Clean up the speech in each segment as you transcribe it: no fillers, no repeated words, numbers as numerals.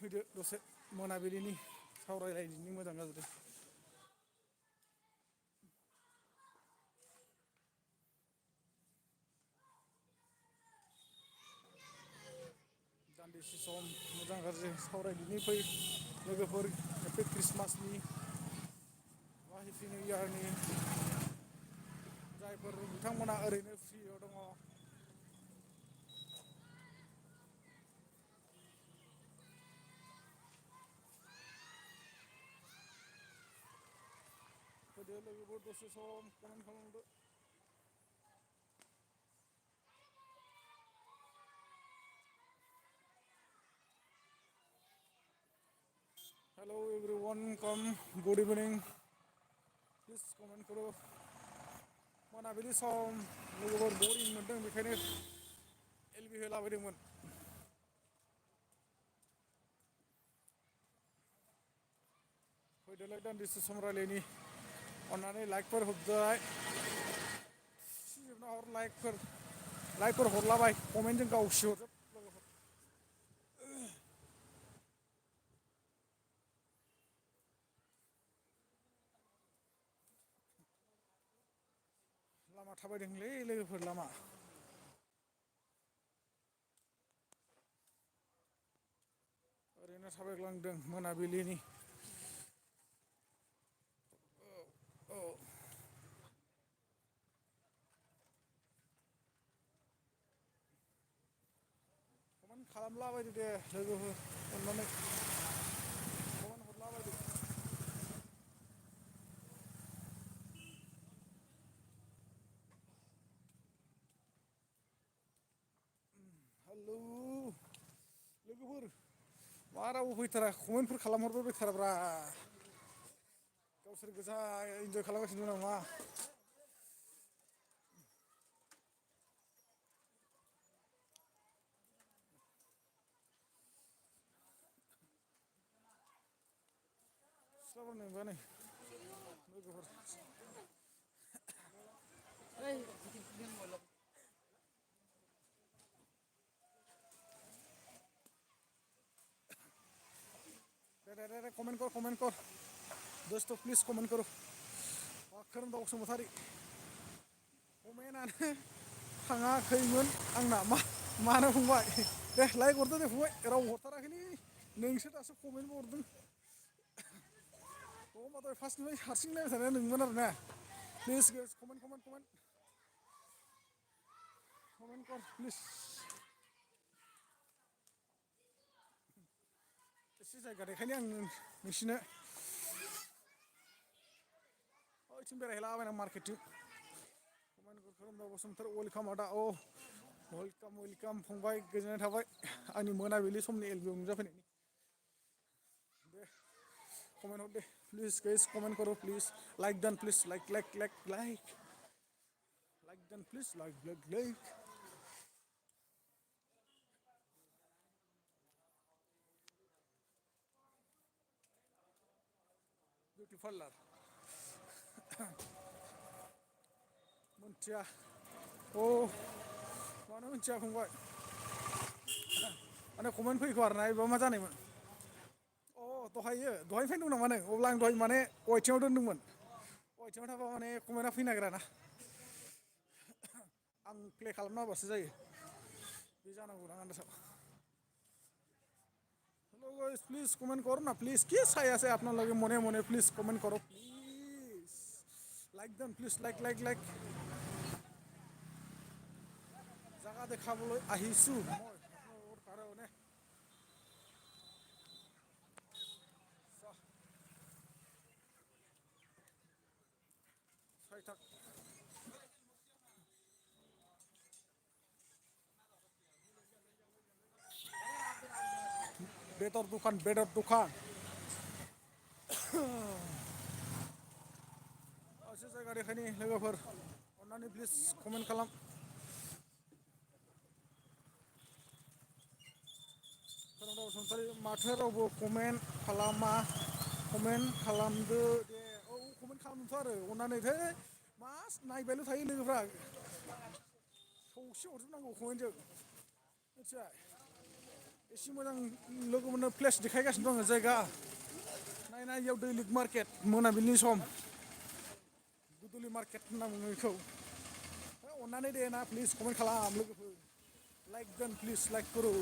फैदो दसे मोनाबिलिनि सावरायलायनायनि मोजां गाज्रि दान्दिसे सम मोजां गाज्रि सावरायदिनि फै लोगोफोर बे ख्रिस्टमासनि बा हेपि निउ इयारनि जायफोर बिथांमोना ओरैनो फ्रियाव दङ फैदो लोगोफोर दसे सम कमेन्ट खालामदो hello everyone come good evening please comment करो मोनाबिलि सम लोगोफोर बरिं मोनदों बेखायनो एलबि होलाबायदोंमोन फैदोलाय दान्दिसे सम रायलायनि अन्नानै लाइकफोर हरदोलाय सिजोबना हर लाइकफोर हरलाबाय कमेन्टजों गावसि हरजोब लोगोफोर लामा थाबायदोंलै लोगोफोर लामा ओरैनो थाबायग्लांदों मोनाबिलिनि औ कमेन्ट खालामलाबायदो दे लोगोफोर अननानै कमेन्ट हरलाबायदो हालौ लोगोफोर मा रावबो फैथारा कमेन्टफोर खालामहरबाय बायथाराब्रा गावसोर गोजा इन्जय खालामगासिनो दं नामा सिख्लाफोर नोंबा नै लोगोफोर दे कमेन्ट कर दोस्त प्लिज कमेन्ट करो खोरोमदाव बसुमतारी कमेन्टआनो थाङाखैमोन आंना मानो फंबाय दे लाइक हरदो दे फंबाय रावबो हरथाराखैलै नोंसो दासो कमेन्टबो हरदों होमबा दहाय फार्स्टनिफ्राय हारसिं नायबाय थानाया नोंमोन आरोना प्लिज कमेन्ट कर प्लिज एसे जायगा देखायनि आं नोंसिनो ओइथिं बेरायहैलाबायनां मार्केटथिं खोरोमदाव बसुमतारी वेलकाम आदा वेलकाम फंबाय गोजोननाय थाबाय आंनि मोनाबिलि समनि एलबियाव नुजाफैनायनि दे कमेन्ट हर दे प्लिज गाइस कमेन्ट करो प्लिज लाइक दान प्लिज लाइक दान प्लिज लाइक बिउटि पार्लार मोनथिया अ मानो मोनथिया फंबाय माने कमेन्ट फैखो आरोना बेबा मा जानायमोन अ दहायनिफ्रायनो दं नामा नों अब्ला आं दहाय माने वेटिंआव दोनदोंमोन वेटिंआव थाबा माने कमेन्टआ फैनो नागिराना आं प्ले खालामना होबासो जायो बे जानांगौदां आन्दासाव हेलो गाइस प्लीज कमेंट करो ना प्लीज किस आया से अपना लगे मने मने प्लीज कमेंट करो please like dam please like জাগা দেখাবলৈ আহিছোঁ মই আপোনালোকৰ কাৰণে চাই থাক बेदर दखान एसे जायगा देखायनि लोगोफोर अन्नानै प्लिज कमेन्ट खालाम खोरोमदाव बसुमतारी माथो रावबो कमेन्ट खालामा कमेन्ट खालामदो दे औ कमेन्ट खालामनोथ' आरो अननानै है मा नायबायल' थायो लोगोफ्रा सौसि हरजोबनांगौ कमेन्टजों मिथिबाय एसे मोजां लोगोफोरनो प्लेस देखायगासिनो दङ जायगा नायनाय इयाव दैलिक मार्केट मोनाबिलिनि सम गुदुलि मार्केट होनना बुङो बेखौ अननानै दे ना प्लिज कमेन्ट खालाम लोगोफोर लाइक दोन प्लिज लाइक करो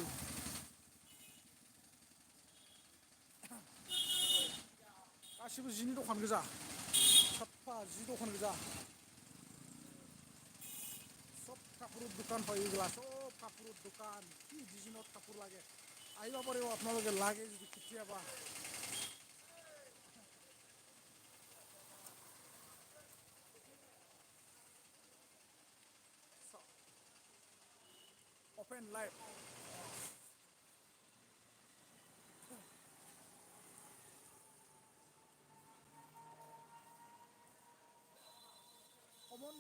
गासिबो जिनि दखान गोजा साफा जि दखान गोजा सब कापड़ों दुकान होगा सब कापड़ों दुकान की डिजाइनर कापड़ लागे आइबा पड़ेगा अपना लोग लागे যদি কেতিয়াবা open live कमन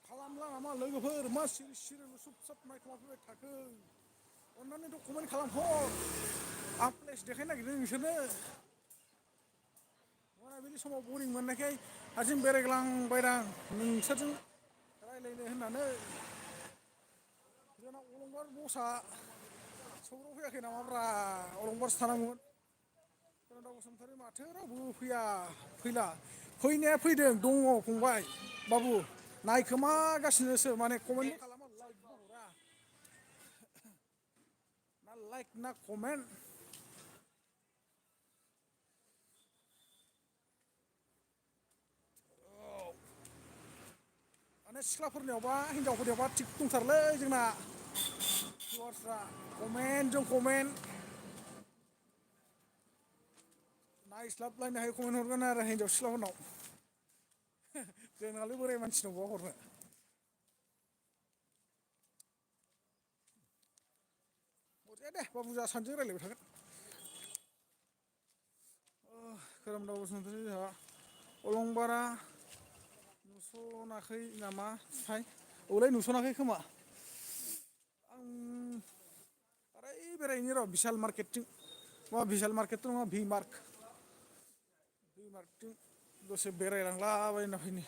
खालामला नामा लोगोफोर मा सिरि सिरिल' सुब साब नायखोमाफैबाय थाखो अननानैथ' कमेन्ट खालामह आं प्लेस देखायनो नागिरदों नोंसोरनो मोनाबिलि समाव बरिं मोननायखाय हारसिं बेरायग्लांबायदां नोंसोरजों रायलायनो होननानै जोंना अलंबार बसआ सौग्राव फैयाखै नामाब्रा अलंबारसो थानांगौमोन खोरोमदाव बसुमतारी माथो रावबो फैला फैनाया फैदों दङ फंबाय बाबु नायखोमागासिनोसो माने कमेन्टबो खालामा लाइकबो हरा ना लाइक ना कमेन्ट माने सिख्लाफोरनियावबा हिनजावफोरनियावबा थिग दंथारलै जोंना भिउवार्सफ्रा कमेन्टजों कमेन्ट नायस्लाबलायनो हायै कमेन्ट हरगोन आरो हिनजाव सिख्लाफोरनाव जोंनालाय बोराय मानसि दंबावो हरनो हरजाया दे बाबु जोंहा सानैजों रायलायबाय थागोन खोरोमदाव बसुमतारी जोंहा अलंबारा नुस'नाखै नामाथाय औलै नुस'नाखै खोमा आं बाराय बेरायहैनि र' बिशाल मार्केटथिं नङा बिशाल मार्केटथ' नङा भि मार्कथिं दसे बेरायलांलाबायना फैनि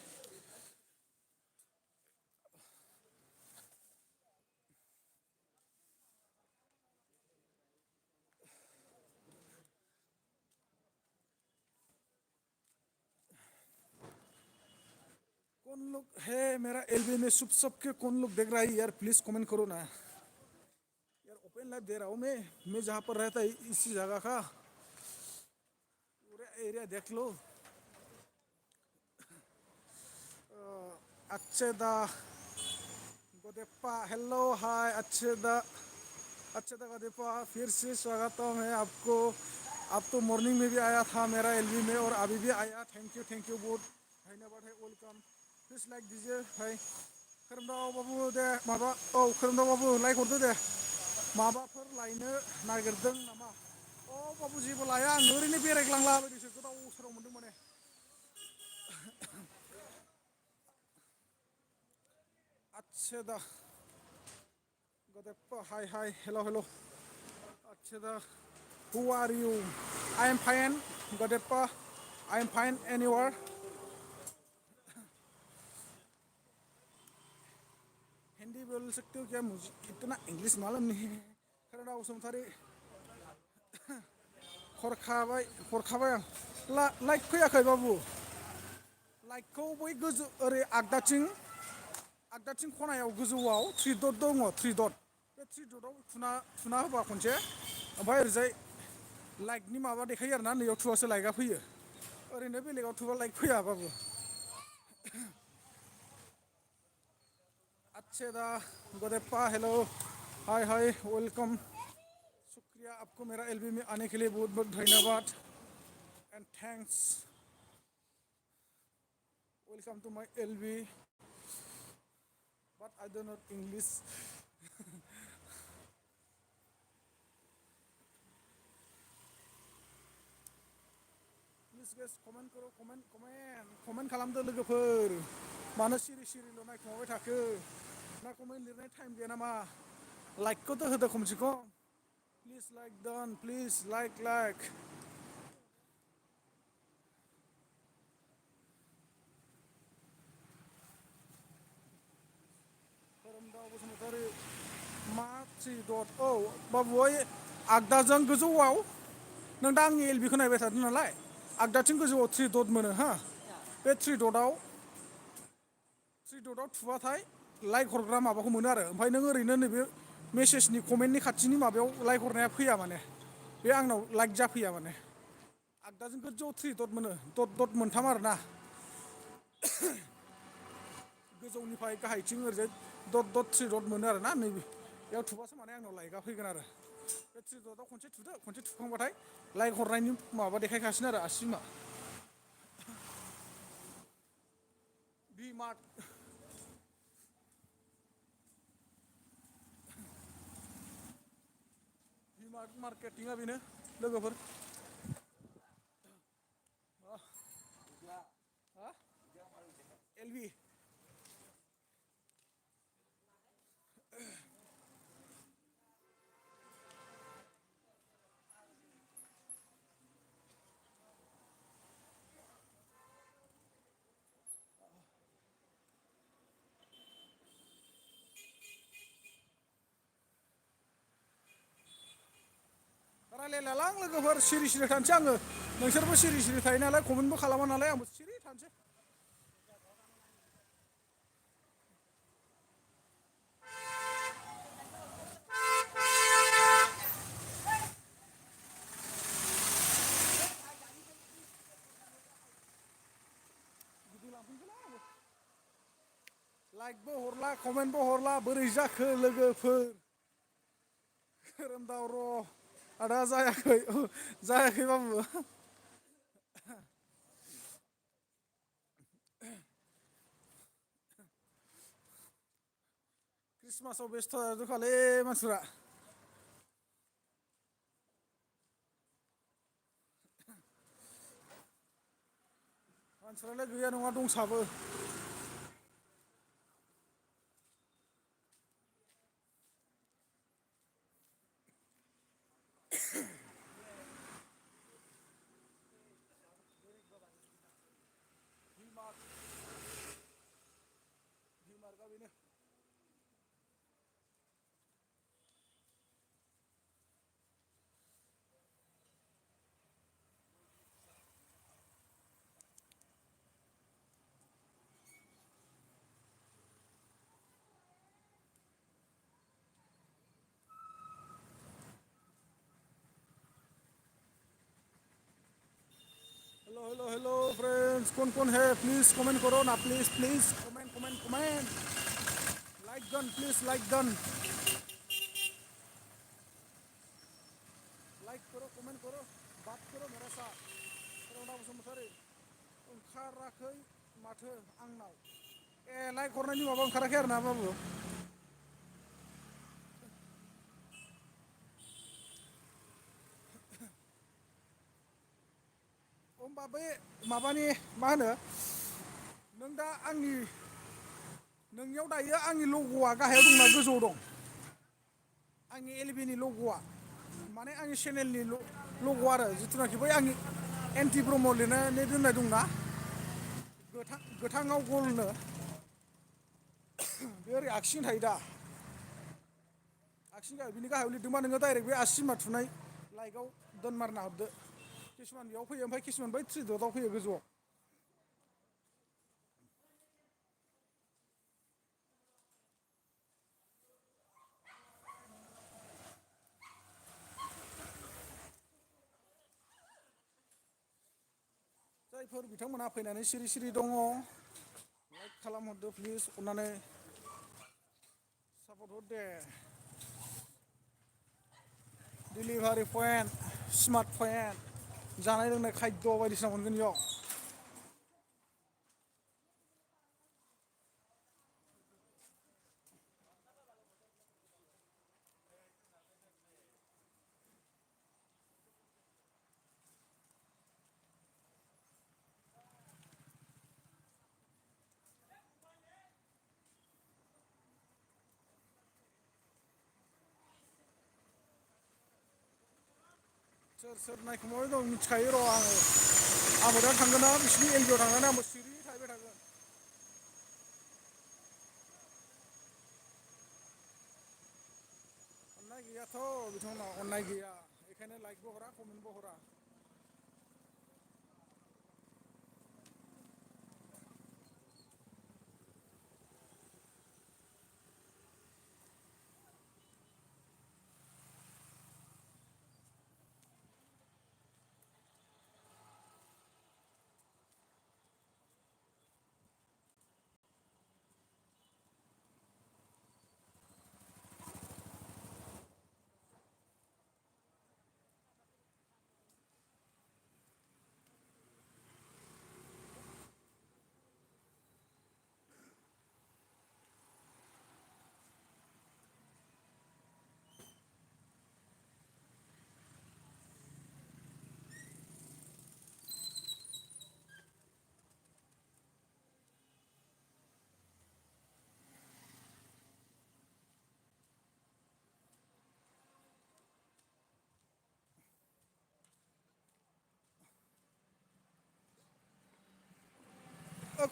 कौन लोग है मेरा एलबी में सुप सप के कौन लोग देख रहा है यार प्लीज कमेंट करो ना यार ओपन लाइव दे रहा हूँ मैं जहाँ पर रहता है इसी जगह का पूरा एरिया देख लो अच्छेदा गोदेप्पा हेलो हाय अच्छेदा गोदेप्पा फिर से स्वागतम है आपको अब तो मॉर्निंग में भी आया था मेरा एलबी में और अभी भी आया थैंक यू बहुत धन्यवाद है वेलकम प्लीज लाइक दीजिए भाई खोरोमदाव बाबु दे माबा औ खोरोमदाव बाबु लाइक हरदो दे माबाफोर लायनो नागिरदों नामा अ बाबु जेबो लाया आं ओरैनो बेरायग्लांलाबायदोंसो गोदाव सोराव मोनदों माने अच्छेदा गोदेप्पा हाय हेलो अच्छेदा who are you I am fine गोदेप्पा I am fine anywhere Hindi बोल सकते हो क्या मुझे इतना इंग्लिश मालूम नहीं है खोरोमदाव बसुमतारी हरखाबाय आं लाइक फैयाखै बाबु लाइकखौ बै गोजौ ओरै आगदाथिं खनायाव गोजौआव थ्रि दट दङ थ्रि दट बे थ्रि दटआव थुना होबा खनसे ओमफ्राय ओरैजाय लाइकनि माबा देखायो आरोना नैयाव थुबासो लाइकआ फैयो ओरैनो बेलेगाव थुबा लाइक फैया बाबु अच्छेदा गोदेप्पा हेलो हाय वेलकम शुक्रिया आपको मेरा एलबी में आने के लिए बहुत बहुत धन्यवाद and thanks welcome to my एलबी but I don't know English please guess comment करो कमेन्ट खालामदो लोगोफोर मानो सिरिल' नायखोमाबाय थाखो ना कमेन्ट लिरनाय टाइम गैया नामा लाइकखौथ' होदो खमसे खम प्लिज लाइक डन प्लिज लाइक खोरोमदाव बसुमतारी मा थ्रि दट औ बाबु आगदाजों गोजौआव नों दा आंनि एलबिखौ नायबाय थादों नालाय आगदाथिं गोजौआव 3 दट मोनो हा बे 3 दटआव थुबाथाय लाइक हरग्रा माबाखौ मोनो आरो ओमफ्राय नों ओरैनो नैबे मेसेजनि कमेन्टनि खाथिनि माबायाव लाइक हरनाया फैया माने बे आंनाव लाइक जाफैया माने आगदाजों गोजौआव 3 दट मोनो दट मोनथाम आरो ना गोजौनिफ्राय गाहायथिं ओरैजाय दट 3 दट मोनो आरो ना नैबे बेयाव थुबासो माने आंनाव लाइकआ फैगोन आरो बे 3 दटआव खनसे थुदो खनसे थुखांबाथाय लाइक हरनायनि माबा देखायखासिनो आरो आसिमा बि मार्क मार्केटिंआ बेनो लोगोफोर हा एलबि रायलायलालां लोगोफोर सिरि सिरि थानोसै आङो नोंसोरबो सिरि सिरि थायो नालाय कमेन्टबो खालामा नालाय आंबो सिरि थानोसै लाइकबो हरला कमेन्टबो हरला बोरै जाखो लोगोफोर खोरोमदाव र' आदा जायाखै जायाखै बाबु ख्रिस्टमासाव बेस्थ' जाजोबखालै मानसिफ्रा मानसिफ्रालाय गैया नङा दंसाबो भिमार्कआ बेनो हेलो हेलो हेलो फ्रेंड्स कौन है प्लीज कमेंट करो ना please please comment comment comment like Don please like Don like करो कमेंट करो बात करो मेरे साथ रौना बसुमतारी ओंखाराखै माथो आंनाव ए लाइक हरनायनि माबा ओंखाराखै आरो ना बाबु होमबा बै माबानि मा होनो नों दा आंनि नोंनियाव दायो आंनि लग'आ गाहायाव दंना गोजौआव दं आंनि एलबिनि लग'आ माने आंनि चेनेलनि लग'आ आरो जिथुनाखि बै आंनि एन्टि ब्रह्म लिरनानै दोननाय दंना गोथाङाव गलनो बे ओरै आगसिजों थायो दा आगसिनि गाहायाव बिनि गाहायाव लिरदोंबा नोङो डाइरेक्ट बे आसिमा थुनाय लाइकआव दोनमारना हरदो किसुमान बेयाव फैयो ओमफ्राय किसुमान बै 3 दटआव फैयो गोजौआव जायफोर बिथांमोनहा फैनानै सिरि सिरि दङ लाइक खालामहरदो प्लिज अननानै सापर्ट हर दे डिलिभारि पइन्ट स्मार्ट पइन्ट जानाय लोंनाय खायद' बायदिसिना मोनगोन इयाव सोर सोर नायखोमाबाय दं मिथिखायो र' आंबो दा थांगोन ना बिसिनि एलबिआव थांनानै आंबो सिरि थाहैबाय थागोन अननाय गैयाथ' बिथांमोनाव अननाय गैया बेखायनो लाइकबो हरा कमेन्टबो हरा।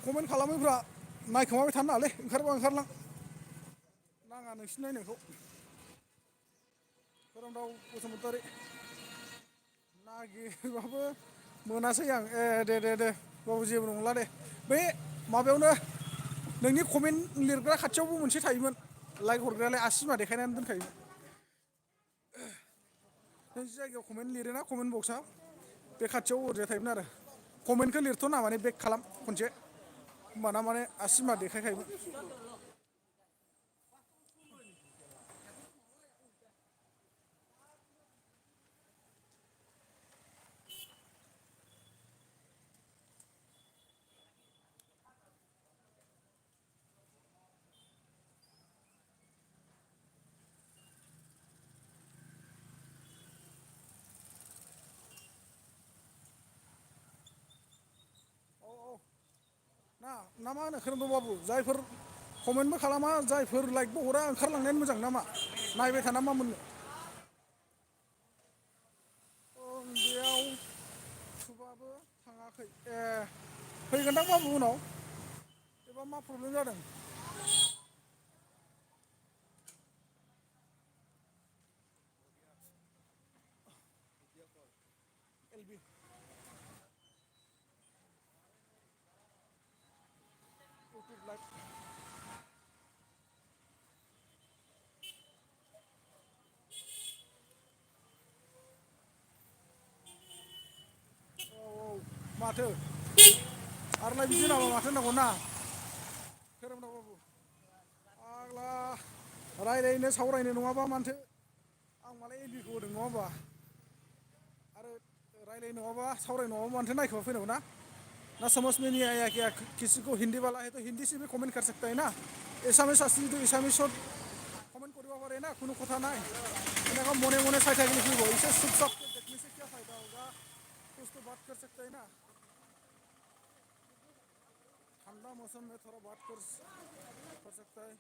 कमेन्ट खालामैफ्रा नायखोमाबाय थानो नाङालै ओंखारबा ओंखारलां नाङा नोंसिनि नायनायखौ। खोरोमदाव बसुमतारी नागिरबाबो मोनासै आं ए दे बाबु जेबो नंला दे बै माबायावनो नोंनि कमेन्ट लिरग्रा खाथियावबो मोनसे थायोमोन लाइक हरग्रायालाय आसि बिमा देखायनानै दोनखायोमोन। नों जि जायगायाव कमेन्ट लिरोना कमेन्ट बक्सआव बे खाथियाव ओरैजाय थायोमोन आरो कमेन्टखौ लिरथ'नाङा माने बेक खालाम खनसे होमबाना माने आसि बिमा देखायखायोमोन। औ औ ना मा होनो खोरोमदाव बाबु जायफोर कमेन्टबो खालामा जायफोर लाइकबो हरा ओंखारलांनायानो मोजां नामा नायबाय थाना मा मोननो। बेयाव थुबाबो थाङाखै ए फैगोनदां बाबु उनाव एबा मा प्रब्लेम जादों। एलबि इउटुब लाइभ औ औ माथो आरोलाय बिदि होनाबा माथो होननांगौ ना खोरोमदाव बाबु फाग्ला रायज्लायनो सावरायनो नङाबा माथो आं मालाय एलबिखौ होदों नङा होमबा आरो रायज्लाय नङाबा सावराय नङाबा मानोथो नायखोमा फैनांगौ ना ना समझ में नहीं आया क्या किसी को हिंदी वाला है तो हिंदी से भी कमेंट कर सकता है ना एसामिस आसली तो एसामिसत कमेंट কৰিব পাৰে ना কোনো কথা নাই এনেকুৱা মনে मने চাই থাকিলে কি হ'ব इसे चुप चाप के देखने से क्या फायदा होगा कुछ तो बात कर सकते हैं ना ठंडा मौसम में थोड़ा बात कर सकता है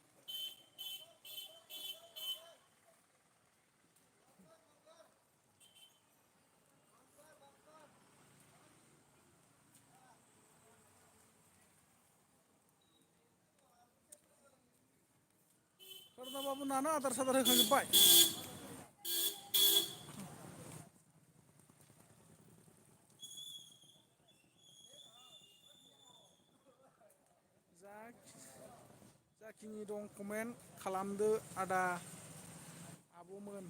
खोरोमदाव बाबु नानो आदार सादार होखांजोब्बाय जाखिनि दं कमेन्ट खालामदो आदा आब'मोन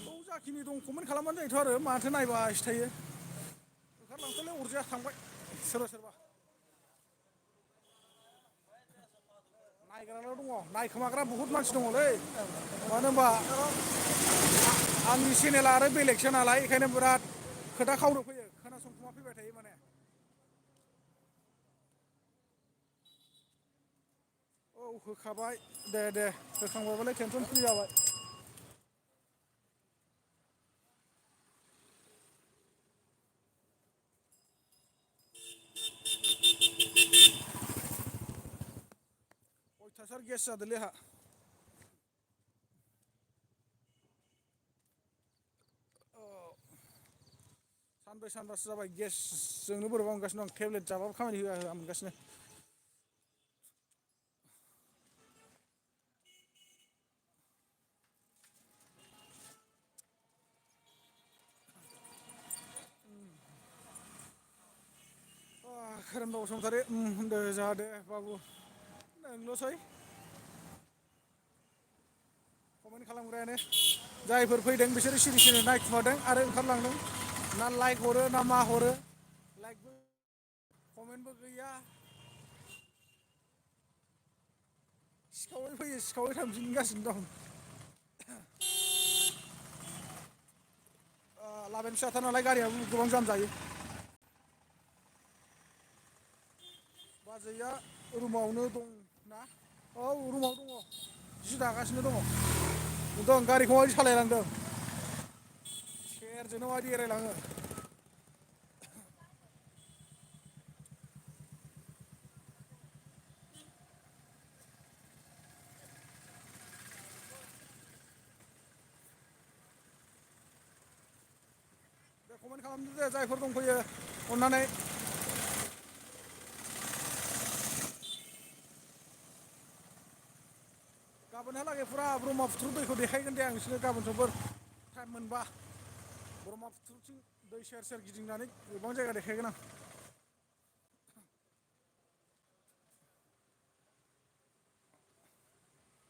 औ जाखिनि दं कमेन्ट खालामबानो जायोथ' आरो माथो नायबायसो थायो ओंखारलांथोंलै अरजाया थांबाय सोरबा सोरबा नायग्राल' दङ नायखोमाग्रा बुहुत मानसि दङलै मानो होनबा आंनि चेनेला आरो बेलेगसो नालाय बेखायनो बिराद खोथा खावनो फैयो खोनासंखुमा फैबाय थायो माने औ होखाबाय दे होखांबायबालाय टेनसन फ्रि जाबाय अयथासार गेस जादोलै आंहा सानब्रै सानबासो जाबाय गेसजोंनो बोरैबा मोनगासिनो दं टेब्लेट जाबाबो खामानि होआ होआ मोनगासिनो खोरोमदाव बसुमतारी होनदो जादे बाबु नोंल'सै कमेन्ट खालामग्रायानो जायफोर फैदों बिसोरो सिरि सिरि नायखुमादों आरो ओंखारलांदों ना लाइक हरो ना मा हरो लाइकबो कमेन्टबो गैया सिखावै फैयो सिखावै थांफिनगासिनो दं लाबोन फिसाथार नालाय गारियाबो गोबां जाम जायो बाजैया रुमावनो दं ना औ रुमाव दङ जि दागासिनो दङ दं गारिखौ माबायदि सालायलांदों सेरजोंनो माबायदि एरायलाङो दे कमेन्ट खालामदो दे जायफोर दंफैयो अननानै गाबोनहालागै फुरा ब्रह्मपुत्र दैखौ देखायगोन दे आं नोंसोरनो गाबोन समफोर टाइम मोनबा ब्रह्मपुत्रथिं दै सेर सेर गिदिंनानै गोबां जायगा देखायगोन आं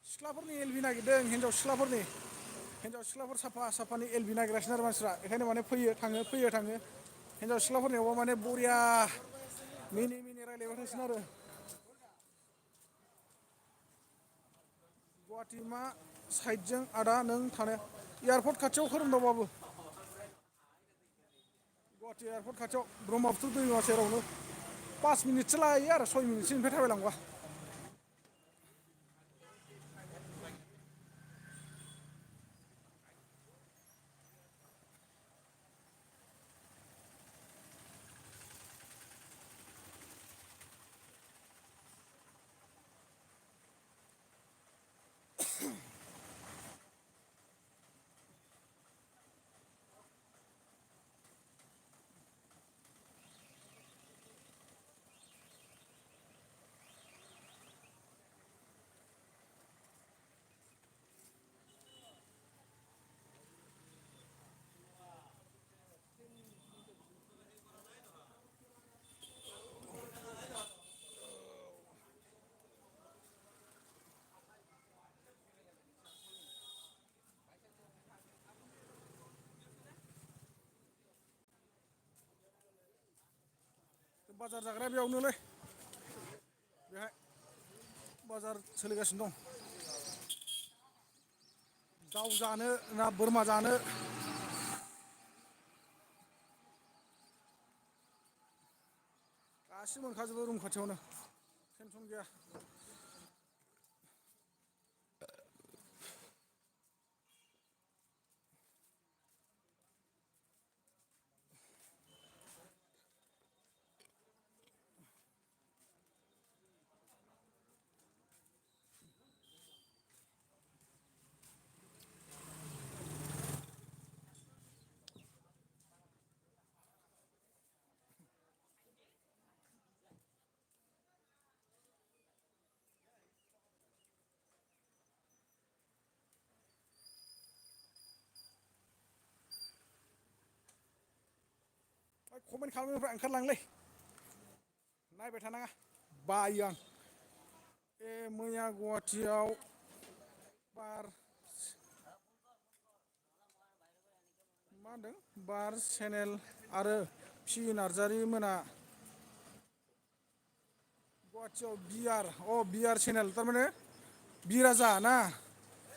सिख्लाफोरनि एलबि नागिरदों हिन्जाव सिख्लाफोर साफा साफानि एलबि नागिरगासिनो आरो मानसिफ्रा बेखायनो माने फैयो थाङो हिन्जाव सिख्लाफोरनियावबा माने बरिया मिनि मिनि रायज्लायबाय थासिगोन आरो गुवाहाटि मा साइडजों आदा नों थानाया एयारपर्ट खाथियाव खोरोमदावबाबु गुवाहाटि एयारपर्ट खाथियाव ब्रह्मपुत्र दैमा सेरावनो 5 मिनिटसो लायो आरो 6 मिनिटसो निफ्राय थाबायलांबा बाजार जाग्राया बेयावनोलै बेहाय बाजार सोलिगासिनो दं दाउ जानो ना बोरमा जानो गासिबो मोनखाजोबो रुम खाथियावनो टेनसन गैया कमेन्ट खालामनायनिफ्राय ओंखारलांलै नायबाय थानाङा बायो आं मैया गुवाहाटियाव बार मा होनदों बार चेनेल आरो पि नार्जारि मोना गुवाहाटियाव बिआर चेनेल थारमाने बिराजा ना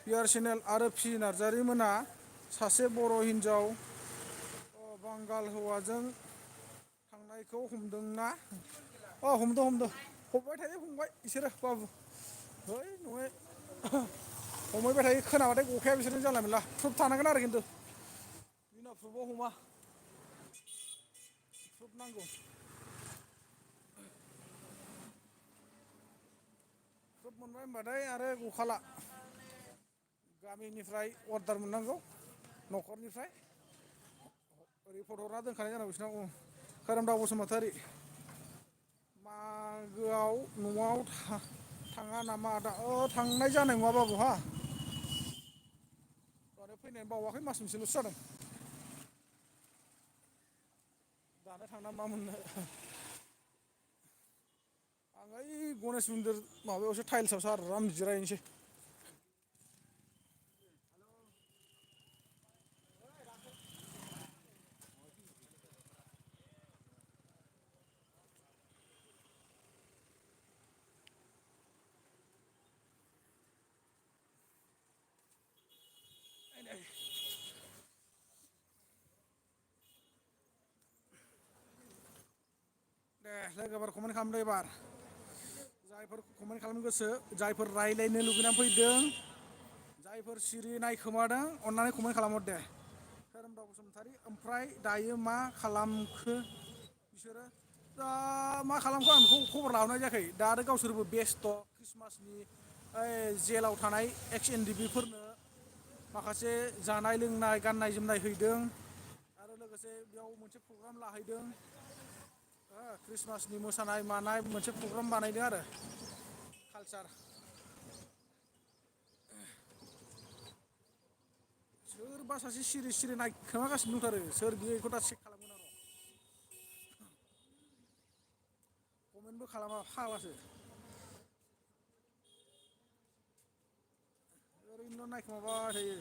बिआर चेनेल आरो पि नार्जारि मोना सासे बर' हिन्जाव बांगाल हौवाजों थांनायखौ हमदोंना हमदों हमबाय थायो फंबाय बिसोरो बाबु है नङै हमहैबाय थायो खोनाबाथाय गखाया बिसोरजों जानला मोनला प्रुफ थानांगोन आरो खिन्थु बिना प्रुफआव हमा प्रुफ नांगौ प्रुफ मोनबाय होनबाथाय आरो गखाला गामिनिफ्राय अर्डार मोननांगौ न'खरनिफ्राय रिपर्ट हरना दोनखानाय जानांगौ बिसोरनाव खोरोमदाव बसुमतारी मागोआव न'आव थाङा नामा आदा थांनाय जानाय नङा बाबु हा दहाय फैनाय बावाखै मास मोनसेल'सो जादों दानो थांना मा मोननो आं ओइ गनेश मन्दिर माबायावसो टाइल्सआवसो आराम जिरायनोसै। दे लोगोफोर कमेन्ट खालामदो एबार जायफोर कमेन्ट खालामनो गोसो जायफोर रायज्लायनो लुगैनानै फैदों जायफोर सिरि नायखोमादों अननानै कमेन्ट खालामहर दे। खोरोमदाव बसुमतारी ओमफ्राय दायो मा खालामखो बिसोरो? दा मा खालामखो आं बेखौ खबर लाहरनाय जायाखै दा आरो गावसोरबो बेस्थ' ख्रिस्टमासनि ओइ जेलाव थानाय एक्स एन डि बि फोरनो माखासे जानाय लोंनाय गाननाय जोमनाय हैदों आरो लोगोसे बेयाव मोनसे प्रग्राम लाहैदों ख्रिस्टमासनि मोसानाय मानाय मोनसे प्रग्राम बानायदों आरो कालचार। सोरबा सासे सिरि सिरि नायखोमागासिनो दंथारो सोर बियो बेखौ दा चेक खालामगोन आं र'। कमेन्टबो खालामा फाग्लासो। ओरैनोल' नायखोमाबाय थायो।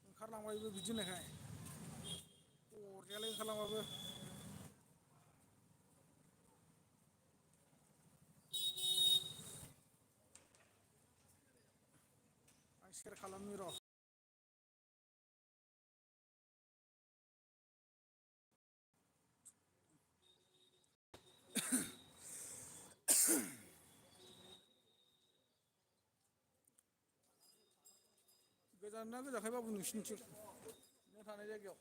ओंखारलांबायबो बिदि होननायखाय अरजायालै ओंखारलांबाबो। आं सेयार खालामनि र'। गोजान ना गोजानखाय बाबु नोंसिनिथिं नों थानाय जायगायाव?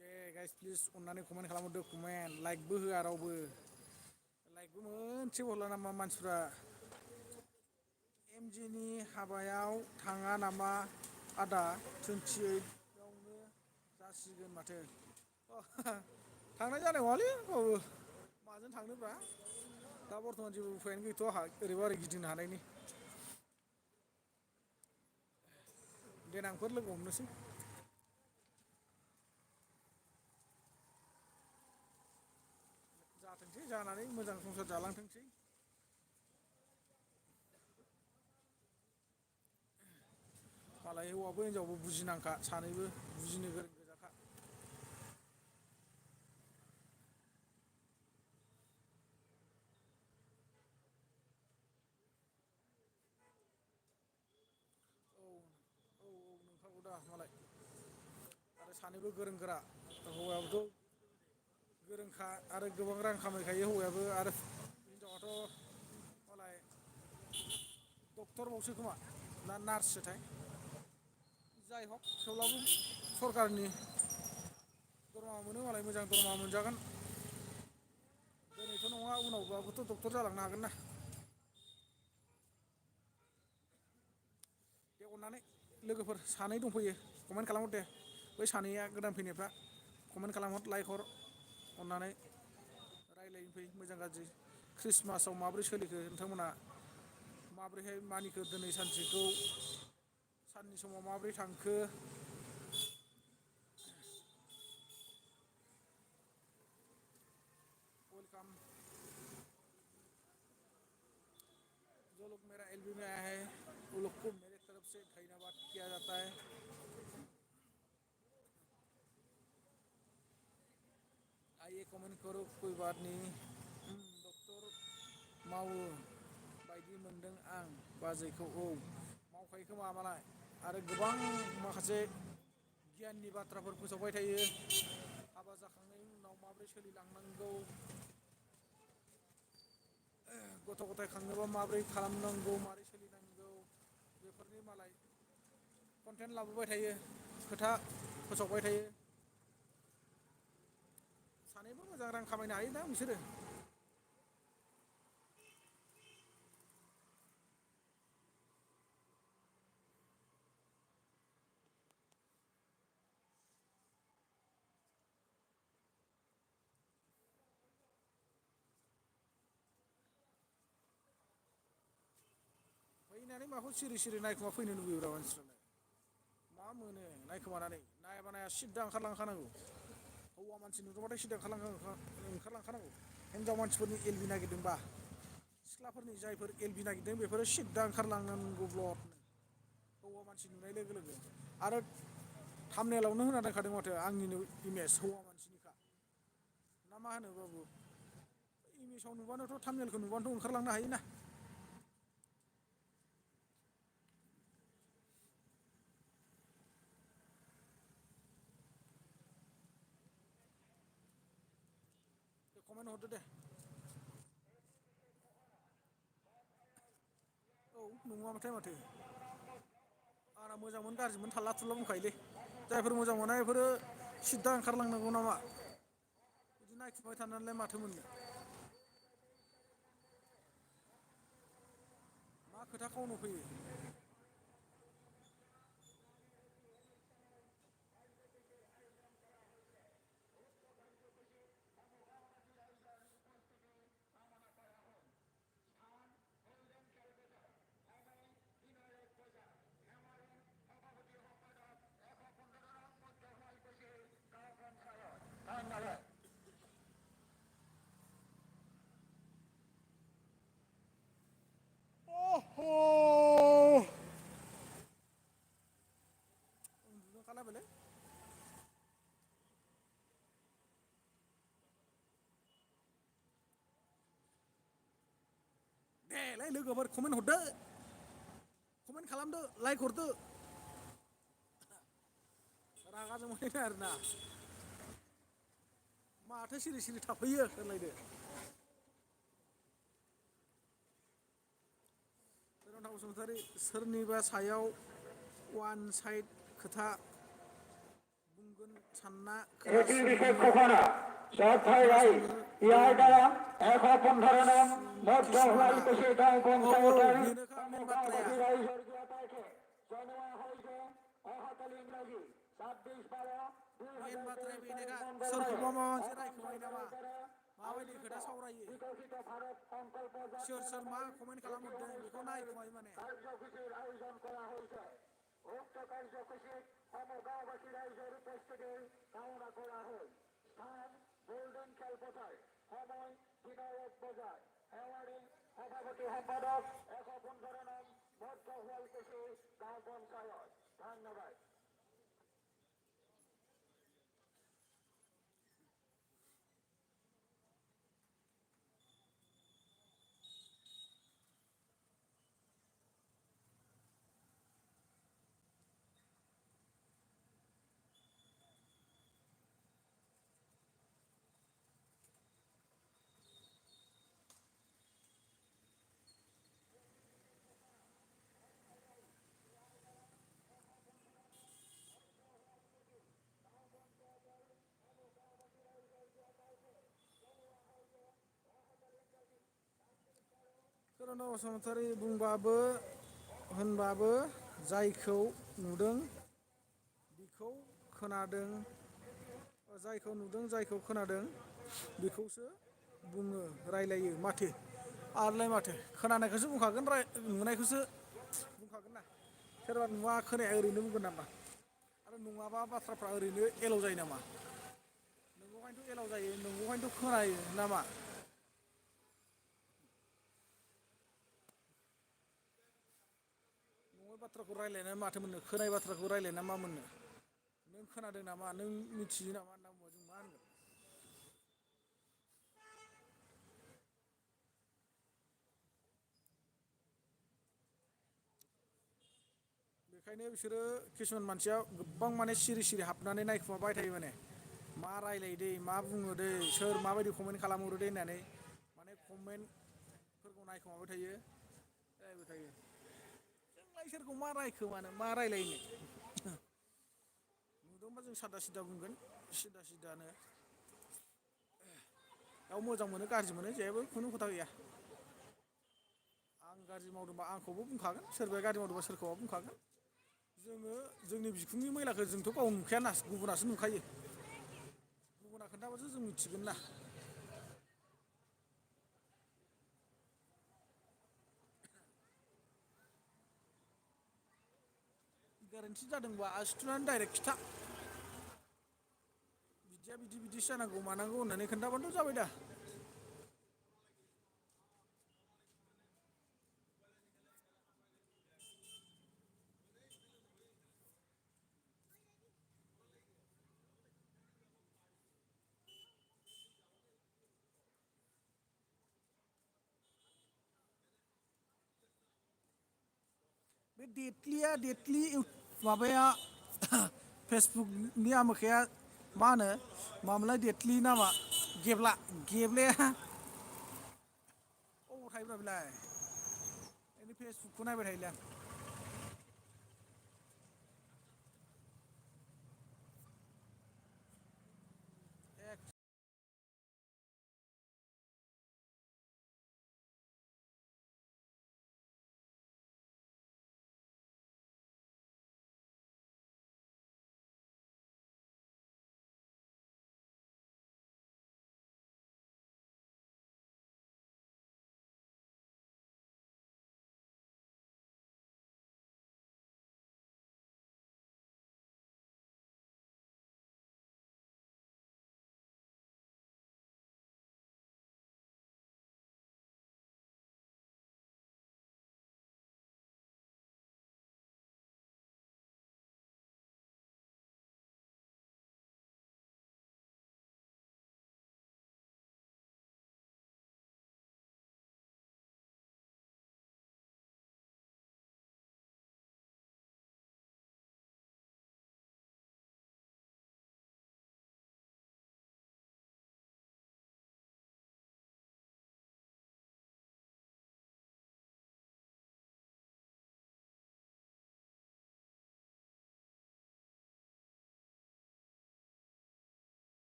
दे गाइस प्लिज अननानै कमेन्ट खालामहरदो कमेन्ट लाइकबो होआ रावबो। लाइकबो मोनसेबो हरला नामा मानसिफ्रा? एमजिनि हाबायाव थाङा नामा आदा 28आवनो जासिगोन माथो। थांनाय जानाय नङालै बाबु माजों थांनोब्रा दा बर्थमान जेबो उफायानो गैथ'आ आंहा ओरैबा ओरै गिदिंनो हानायनि। देनांफोर लोगो हमनोसै। जाथोंसै जानानै मोजां संसार जालांथोंसै। मालाय हौवाबो हिनजावबो बुजिनांखा सानैबो बुजिनो गोरों गोजाखा। औ औ नंखागौ दा मालाय आरो सानैबो गोरों गोरा हौवायाबोथ' गोरोंखा आरो गोबां रां खामायखायो हौवायाबो आरो हिनजावाथ' मालाय डक्टरबावसो खोमा ना नार्ससोथाय? जाय हक थेवब्लाबो सरकारनि दरमाहा मोनो मालाय मोजां दरमाहा मोनजागोन। दिनैथ' नङा उनावबाबोथ' डक्टर जालांनो हागोन ना। दे अननानै लोगोफोर सानै दंफैयो कमेन्ट खालामहर दे बै सानैया गोदान फैनायफ्रा कमेन्ट खालामहर लाइक हर अननानै रायज्लायनो फै मोजां गाज्रि ख्रिस्टमासाव माबोरै सोलिखो नोंथांमोना माब्रैहाय मानिखो दिनै सानसेखौ साननि समाव माबोरै थांखो वेलकाम जो लोग मेरा एलबी में आया है वो लोग को मेरे तरफ से धन्यवाद किया जाता है। आइए कमेन्ट करो कोई बात नहीं डक्टर मावो बायदि मोनदों आं बाजैखौ औ मावखायो खोमा मालाय आरो गोबां माखासे गियाननि बाथ्राफोर फोसावबाय थायो हाबा जाखांनायनि उनाव माबोरै सोलिलांनांगौ गथ' गथाय खांनोबा माबोरै खालामनांगौ माबोरै सोलिनांगौ बेफोरनि मालाय कन्टेन्ट लाबोबाय थायो खोथा फोसावबाय थायो। सानैबो मोजां रां खामायनो हायोना बिसोरो। नायनानै माखौ सिरि सिरि नायखुमा फैनो लुबैयोब्रा मानसिफ्रालाय मा मोनो नायखोमानानै नायाबा नाया सिद्दा ओंखारलांखानांगौ हौवा मानसि नुदोंबाथाय सिदा ओंखारलांखानांगौ हिनजाव मानसिफोरनि एलबि नागिरदोंबा सिख्लाफोरनि जायफोर एलबि नागिरदों बेफोरो सिद्दा ओंखारलांनांगौ ब्लदनो हौवा मानसि नुनाय लोगो लोगो आरो थामनेलावनो होना दोनखादों माथो आंनिनो इमेज हौवा मानसिनिखा ना मा होनो बाबु इमेजाव नुबानोथ' थामनेलखौ नुबानोथ' ओंखारलांनो हायोना दे कमेन्ट हरदो दे औ नङाबाथाय माथो आंना मोजांमोन गाज्रिमोन थाल्ला थुल्ला बुंखायोलै जायफोर मोजां मोना बेफोरो सिद्दा ओंखारलांनांगौ नामा बिदि नायखुमाबाय थानानैलाय माथो मोननो मा खोथा खावनो फैयो उन्दुनो ओंखारलायबायलै देलाय लोगोफोर कमेन्ट हरदो कमेन्ट खालामदो लाइक हरदो रागा जोंबाय आरोना माथो सिरि सिरि थाफैयो होनलायदो धरनीधर बसुमतारी सोरनिबा सायाव वान साइड खोथा बुंगोन सानना खोनासंनो किसुमाना औ औ बेनोखा मेन बाथ्राया मेन बाथ्राया बेनोखा सोरखौबा माबा मोनसे रायखोमायो नामा माबायदि खोथा सावरायो सोर सोर मा कमेन्ट खालामहरदों बेखौ नायखुमायो माने धरनीधर बसुमतारी बुंबाबो होनबाबो जायखौ नुदों बिखौ खोनादों जायखौ नुदों जायखौ खोनादों बेखौसो बुङो रायलायो माथो आरोलाय माथो खोनानायखौसो बुंखागोन नुनायखौसो बुंखागोन ना सोरबा नुवा खोनाया ओरैनो बुंगोन नामा आरो नङाबा बाथ्राफ्रा ओरैनो एलाव जायो नामा नंगौखायनोथ' एलाव जायो नंगौखायनोथ' खोनायो नामा नङै बाथ्राखौ रायलायनानै माथो मोननो खोनायै बाथ्राखौ रायलायना मा मोननो नों खोनादों नामा नों मिथियो नामा होनना बुंबा जों मा होनगोन बेखायनो बिसोरो किसुमान मानसिया गोबां माने सिरि सिरि हाबनानै नायखुमाबाय थायो माने मा रायलायो दै मा बुङो दै सोर माबायदि कमेन्ट खालामहरो दे होननानै माने कमेन्टफोरखौ नायखोमाबाय थायो रायलायबाय थायो जोंलाय सोरखौ मा रायखोमानो मा रायलायनो नुदोंबा जों सादा सिदा बुंगोन सिदा सिदानो गाव मोजां मोनो गाज्रि मोनो जेबो खुनु खोथा गैया आं गाज्रि मावदोंबा आंखौबो बुंखागोन सोरबाया गाज्रि मावदोंबा सोरखौबा बुंखागोन जोङो जोंनि बिखुंनि मैलाखौ जोंथ' गाव नुखायाना गुबुनासो नुखायो गुबुना खोन्थाबासो जों मिथिगोन ना गोरोन्थि जादोंबा आसिथुनानै डाइरेक्ट खिथा बिदिया बिदिसो जानांगौ मानांगौ होननानै खोन्थाबानो जाबाय दा। बे देथलि माबाया फेसबुकनि आमोखाया मा होनो मामोनलाय देथलि नामा गेब्लाया अबाव थायोब्रा बेलाय फेसबुकखौ नायबाय थायोलै आं।